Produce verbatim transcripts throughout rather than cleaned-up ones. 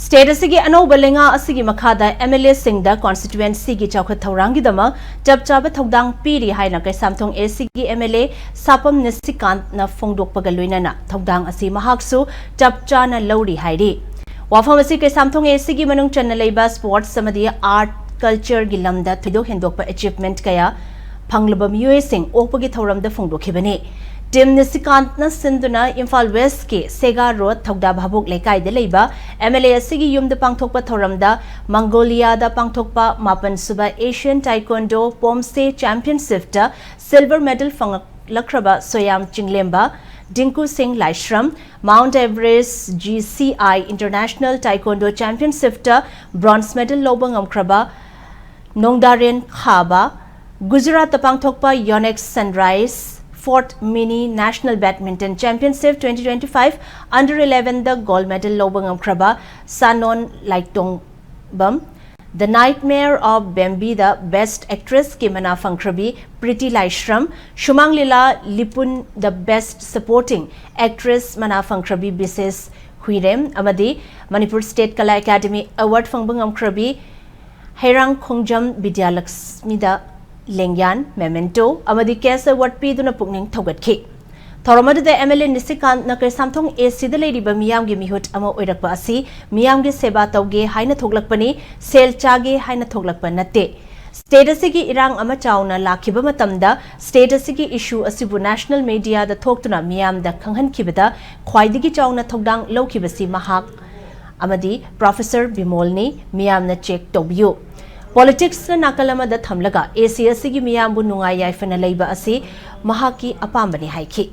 State ꯑꯁꯤꯒꯤ ꯑꯅꯧꯕ ꯂꯩꯉꯥꯛ ꯑꯁꯤꯒꯤ ꯃꯈꯥꯗ ꯑꯦꯝ ꯑꯦꯜ ꯑꯦꯁꯤꯡꯗ ꯀꯣꯟꯁꯇꯤꯇ꯭ꯋꯦꯟꯁꯤꯒꯤ ꯆꯥꯎꯈꯠ ꯊꯧꯔꯥꯡꯒꯤꯗꯃꯛ ꯆꯞ ꯆꯥꯕ ꯊꯧꯗꯥꯡ ꯄꯤꯔꯤ ꯍꯥꯏꯅ ꯀꯩꯁꯥꯝꯊꯣꯡ ꯑꯦ ꯁꯤꯒꯤ ꯑꯦꯝ ꯑꯦꯜ ꯑꯦ ꯁꯥꯄꯝ ꯅꯤꯁꯤꯀꯥꯟꯠꯅ ꯐꯣꯡꯗꯣꯛꯄꯒ ꯂꯣꯏꯅꯅ ꯊꯧꯗꯥꯡ ꯑꯁꯤ ꯃꯍꯥꯛꯁꯨ ꯆꯞ ꯆꯥꯅ ꯂꯧꯔꯤ ꯍꯥꯏꯔꯤ꯫ ꯋꯥꯐꯝ ꯑꯁꯤ ꯀꯩꯁꯥꯝꯊꯣꯡ ꯑꯦ ꯁꯤꯒꯤ ꯃꯅꯨꯡ ꯆꯟꯅ ꯂꯩꯕ ꯁ꯭ꯄꯣꯔꯠꯁ ꯑꯃꯗꯤ ꯑꯥꯔꯠ ꯀꯜꯆꯔꯒꯤ ꯂꯝꯗ ꯊꯣꯏꯗꯣꯛ ꯍꯦꯟꯗꯣꯛꯄ ꯑꯦꯆꯤꯚꯃꯦꯟꯠ ꯀꯌꯥ ꯐꯪꯂꯕ ꯃꯤꯑꯣꯏꯁꯤꯡ ꯑꯣꯛꯄꯒꯤ ꯊꯧꯔꯝꯗ ꯐꯣꯡꯗꯣꯛꯈꯤꯕꯅꯤ꯫ ꯇꯤꯝ ꯅꯤꯁꯤꯀꯥꯟꯠꯅ ꯁꯤꯟꯗꯨꯅ ꯏꯝꯐꯥꯜ ꯋꯦꯁ꯭ꯠꯀꯤ ꯁꯦꯒꯥ ꯔꯣꯗ ꯊꯧꯗꯥ ꯚꯥꯕꯣꯛ ꯂꯩꯀꯥꯏꯗ ꯂꯩꯕ ꯑꯦꯝ ꯑꯦꯜ ꯑꯦ ꯑꯁꯤꯒꯤ ꯌꯨꯝꯗ ꯄꯥꯡꯊꯣꯛꯄ ꯊꯧꯔꯝꯗ ꯃꯪꯒꯣꯂꯤꯌꯥꯗ ꯄꯥꯡꯊꯣꯛꯄ ꯃꯥꯄꯟ ꯁꯨꯕ ꯑꯦꯁꯤꯌꯥꯟ ꯇꯥꯏꯀꯣꯟꯗꯣ ꯄꯣꯝꯁꯦ ꯆꯦꯝꯄꯤꯌꯟꯁꯤꯞꯇ ꯁꯤꯜꯚꯔ ꯃꯦꯗꯜ ꯐꯪꯂꯛꯈ꯭ꯔꯕ Soyam Chinglemba, Dingku Singh Laishram, mount Everest G C I international taekwondo ꯆꯦꯝꯄꯤꯌꯟꯁꯤꯞꯇ ꯕ꯭ꯔꯣꯟꯖ ꯃꯦꯗꯜ ꯂꯧꯕ ꯉꯝꯈ꯭ꯔꯕ ꯅꯣꯡꯗꯥꯔꯦꯟ ꯈꯥꯕ, ꯒꯨꯖꯔꯥꯠꯇ ꯄꯥꯡꯊꯣꯛꯄ Yonex sunrise fourth mini national badminton championship twenty twenty five under elevenꯗ ꯒꯣꯜꯗ ꯃꯦꯗꯜ ꯂꯧꯕ ꯉꯝꯈ꯭ꯔꯕ Sanon Laitonjam, The Nightmare of Bambiꯗ ꯕꯦꯁ꯭ꯠ ꯑꯦꯛꯇ꯭ꯔꯦꯁꯀꯤ ꯃꯅꯥ ꯐꯪꯈ꯭ꯔꯕꯤ ꯄ꯭ꯔꯤꯇꯤ ꯂꯥꯏꯁ꯭ꯔꯝ, ꯁꯨꯃꯥꯡ ꯂꯤꯂꯥ ꯂꯤꯄꯨꯟꯗ ꯕꯦꯁ꯭ꯠ ꯁꯄꯣꯔꯇꯤꯡ ꯑꯦꯛꯇ꯭ꯔꯦꯁ ꯃꯅꯥ ꯐꯪꯈ꯭ꯔꯕꯤ ꯕꯤꯁꯦꯁ ꯍꯨꯏꯔꯦꯝ ꯑꯃꯗꯤ ꯃꯅꯤꯄꯨꯔ ꯁ꯭ꯇꯦꯠ ꯀꯂꯥ ꯑꯦꯀꯥꯗꯃꯤ ꯑꯦꯋꯥꯔꯗ ꯐꯪꯕ ꯉꯝꯈ꯭ꯔꯕꯤ ꯍꯩꯔꯥꯡꯈꯣꯡꯖꯝ ꯕꯤꯗ꯭ꯌꯥꯂꯛꯁꯃꯤꯗ ꯂꯦꯡꯌꯥꯟ, ꯃꯦꯃꯦꯟꯇꯣ ꯑꯃꯗꯤ ꯀꯦꯁ ꯑꯦꯋꯥꯔꯗ ꯄꯤꯗꯨꯅ ꯄꯨꯛꯅꯤꯡ ꯊꯧꯒꯠꯈꯤ꯫ ꯊꯧꯔꯝ ꯑꯗꯨꯗ ꯑꯦꯝ ꯑꯦꯜ ꯑꯦ ꯅꯤꯁꯤꯀꯥꯟꯠꯅ ꯀꯩꯁꯥꯝꯊꯣꯡ ꯑꯦ ꯁꯤꯗ ꯂꯩꯔꯤꯕ ꯃꯤꯌꯥꯝꯒꯤ ꯃꯤꯍꯨꯠ ꯑꯃ ꯑꯣꯏꯔꯛꯄ ꯑꯁꯤ ꯃꯤꯌꯥꯝꯒꯤ ꯁꯦꯕꯥ ꯇꯧꯒꯦ ꯍꯥꯏꯅ ꯊꯣꯛꯂꯛꯄꯅꯤ, ꯁꯦꯜ ꯆꯥꯒꯦ ꯍꯥꯏꯅ ꯊꯣꯛꯂꯛꯄ ꯅꯠꯇꯦ꯫ ꯁ꯭ꯇꯦꯠ ꯑꯁꯤꯒꯤ ꯏꯔꯥꯡ ꯑꯃ ꯆꯥꯎꯅ ꯂꯥꯛꯈꯤꯕ ꯃꯇꯝꯗ ꯁ꯭ꯇꯦꯠ ꯑꯁꯤꯒꯤ ꯏꯁꯨ ꯑꯁꯤꯕꯨ ꯅꯦꯁꯅꯦꯜ ꯃꯤꯗꯤꯌꯥꯗ ꯊꯣꯛꯇꯨꯅ ꯃꯤꯌꯥꯝꯗ ꯈꯪꯍꯟꯈꯤꯕꯗ ꯈ꯭ꯋꯥꯏꯗꯒꯤ ꯆꯥꯎꯅ ꯊꯧꯗꯥꯡ ꯂꯧꯈꯤꯕꯁꯤ ꯃꯍꯥꯛ ꯑꯃꯗꯤ ꯄ꯭ꯔꯣꯐꯦꯁꯔ ꯕꯤꯃꯣꯜꯅꯤ꯫ ꯃꯤꯌꯥꯝꯅ ꯆꯦꯛ ꯇꯧꯕꯤꯌꯨ꯫ ꯄꯣꯂꯤꯇꯤꯛꯁꯅ ꯅꯥꯀꯜ ꯑꯃꯗ ꯊꯝꯂꯒ ꯑꯦ ꯁꯤ ꯑꯁꯤꯒꯤ ꯃꯤꯌꯥꯝꯕꯨ ꯅꯨꯡꯉꯥꯏ ꯌꯥꯏꯐꯅ ꯂꯩꯕ ꯑꯁꯤ ꯃꯍꯥꯛꯀꯤ ꯑꯄꯥꯝꯕꯅꯤ ꯍꯥꯏꯈꯤ꯫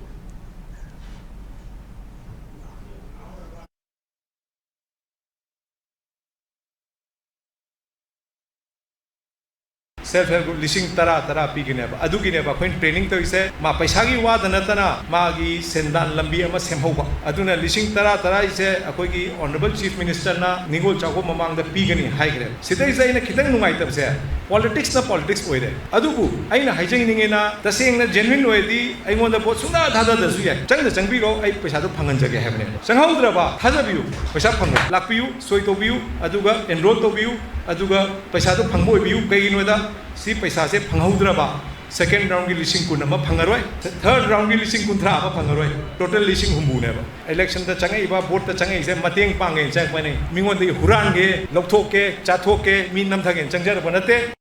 Self help group ꯂꯤꯁꯤꯡ ꯇꯔꯥ ꯇꯔꯥ ꯄꯤꯒꯅꯦꯕ꯫ ꯑꯗꯨꯒꯤꯅꯦꯕ ꯑꯩꯈꯣꯏꯅ training ꯇꯧꯔꯤꯁꯦ꯫ ꯃꯥ ꯄꯩꯁꯥꯒꯤ ꯋꯥꯗ ꯅꯠꯇꯅ ꯃꯥꯒꯤ ꯁꯦꯟꯗꯥꯟ ꯂꯝꯕꯤ ꯑꯃ ꯁꯦꯝꯍꯧꯕ꯫ ꯑꯗꯨꯅ ꯂꯤꯁꯤꯡ ꯇꯔꯥ ꯇꯔꯥ ꯍꯥꯏꯁꯦ ꯑꯩꯈꯣꯏꯒꯤ Honourable Chief Minister ꯅ ꯅꯤꯉꯣꯜ ꯆꯥꯛꯀꯧꯕ ꯃꯃꯥꯡꯗ ꯄꯤꯒꯅꯤ ꯍꯥꯏꯈ꯭ꯔꯦ꯫ ꯁꯤꯗꯩꯁꯤꯗ ꯑꯩꯅ ꯈꯤꯇꯪ ꯅꯨꯡꯉꯥꯏꯇꯕꯁꯦ, politics ꯅ politics ꯑꯣꯏꯔꯦ꯫ ꯑꯗꯨꯕꯨ ꯑꯩꯅ ꯍꯥꯏꯖꯅꯤꯡꯉꯤꯅ, ꯇꯁꯦꯡꯅ genuine ꯑꯣꯏꯔꯗꯤ ꯑꯩꯉꯣꯟꯗ ꯚꯣꯠ ꯁꯨꯡꯊꯥ ꯊꯥꯗꯗ꯭ꯔꯁꯨ ꯌꯥꯏ, ꯆꯪꯗ ꯆꯪꯕꯤꯔꯣ, ꯑꯩ ꯄꯩꯁꯥꯗꯣ ꯐꯪꯍꯟꯖꯒꯦ ꯍꯥꯏꯕꯅꯦ꯫ ꯆꯪꯍꯧꯗ꯭ꯔꯕ, ꯊꯥꯖꯕꯤꯌꯨ, ꯄꯩꯁꯥ ꯐꯪꯉꯣꯏ꯫ ꯂꯥꯛꯄꯤꯌꯨ, ꯁꯣꯏ ꯇꯧꯕꯤꯌꯨ, ꯑꯗꯨꯒ enroll ꯇꯧꯕꯤꯌꯨ, ꯑꯗꯨꯒ ꯄꯩꯁꯥꯗꯣ ꯐꯪꯕ ꯑꯣꯏꯕꯤꯌꯨ꯫ ꯀꯩꯒꯤꯅꯣꯗ, ꯁꯤ ꯄꯩꯁꯥꯁꯦ ꯐꯪꯍꯧꯗ꯭ꯔꯕ, second round ꯒꯤ ꯂꯤꯁꯤꯡ ꯀꯨꯟ ꯑꯃ ꯐꯪꯉꯔꯣꯏ, third round ꯒꯤ ꯂꯤꯁꯤꯡ ꯀꯨꯟꯊ꯭ꯔꯥ ꯑꯃ ꯐꯪꯉꯔꯣꯏ, total ꯂꯤꯁꯤꯡ ꯍꯨꯝꯐꯨꯅꯦꯕ꯫ Election ꯗ ꯆꯪꯉꯛꯏꯕ, vote ꯇ ꯆꯪꯉꯛꯏꯁꯦ ꯃꯇꯦꯡ ꯄꯥꯡꯒꯦꯅ ꯆꯪꯉꯛꯄꯅꯤ꯫ ꯃꯤꯉꯣꯟꯗꯒꯤ ꯍꯨꯔꯥꯟꯒꯦ, ꯂꯧꯊꯣꯛꯀꯦ, ꯆꯥꯊꯣꯛꯀꯦ, ꯃꯤ ꯅꯝꯊꯒꯦꯅ ꯆꯪꯖꯔꯛꯄ ꯅꯠꯇꯦ꯫